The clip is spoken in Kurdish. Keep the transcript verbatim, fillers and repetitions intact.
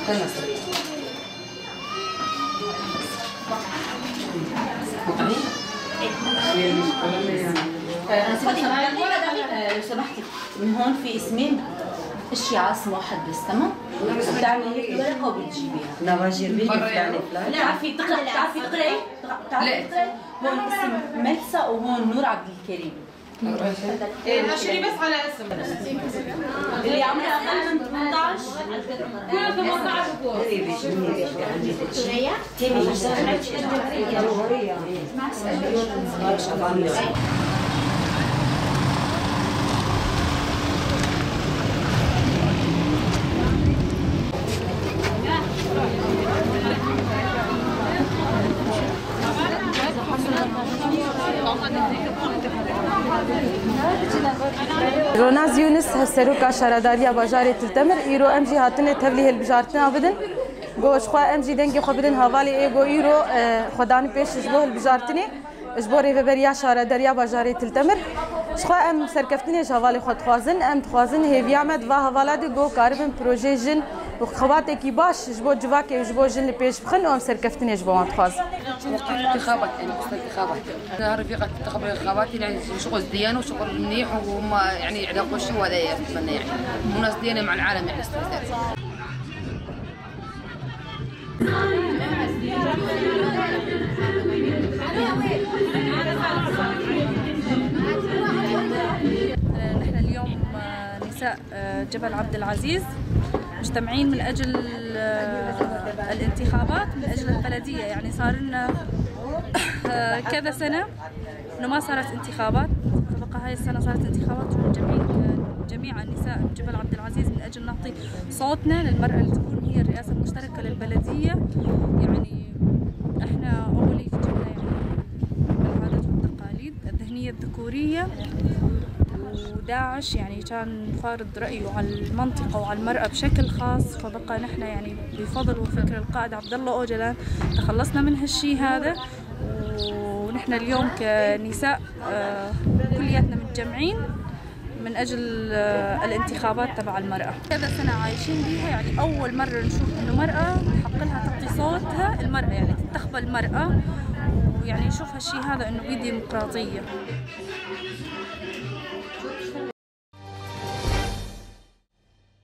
خلص. لو سمحتي، من هون في اسمين، اشي عاصمة واحد بس، تمام؟ بتعملي هيك ورقة وبتجيبيها. نواجر بيك، فلانة، فلانة. بتعرفي تقرأي؟ بتعرفي تقرأي؟ بتعرفي تقرأي؟ هون اسم ملسا وهون نور عبد الكريم. إيه، أشري بس على اسم. اللي عمره أقل من ثمنتعش، كله ثمنتعش وفوق. Ronaz Yunus, Seroka Şaredariya Bajarê Til Temir, îro em jî hatine tevlî hilbijartina bidin. Go ji xwe em jî dengê xwe bidin hevalê ê go îro, e, xwe dan pêş ji bo hilbijartinê. Ji bo rêveberiya şaredariya bajarê Til Temir. Ji xwe em serkeftinê ji hevalê xwe dixwazin. Em dixwazin hêviya me di va hevala de go karibin projeyê jin û xebatekî baş ji bo civakê û ji bo jin li pêş bixin û em serkeftinê ji bo wan dixwazin. انتخابات، يعني، قصة انتخابات. أنا رفيقة تنتخب انتخابات، يعني، شغل ديانة وشغل منيح، وهم، يعني، علاقة شو ولا يتمنى، يعني، وناس ديانة مع العالم، يعني، استفزاز. نحن اليوم، آه، نساء، آه، جبل عبد العزيز مجتمعين من أجل، آه، الانتخابات، من أجل البلدية. يعني صار لنا، آه، كذا سنة إنه ما صارت انتخابات، فبقى هاي السنة صارت انتخابات، ومجمعين جميع النساء بجبل عبد العزيز من أجل نعطي صوتنا للمرأة اللي تكون هي الرئاسة المشتركة للبلدية. يعني، إحنا أول شي جبنا، يعني، العادات والتقاليد، الذهنية الذكورية، وداعش، يعني، كان فارض رأيه على المنطقة وعلى المرأة بشكل خاص، فبقى نحن، يعني، بفضل وفكر القائد عبد الله أوجلان تخلصنا من هالشي هذا. ونحن اليوم كنساء، آه، كلياتنا متجمعين من أجل، آه، الانتخابات تبع المرأة. كذا سنة عايشين بيها، يعني، أول مرة نشوف إنه مرأة حق لها تعطي صوتها، المرأة، يعني، تنتخب المرأة، ويعني، نشوف هالشي هذا إنه بديمقراطية.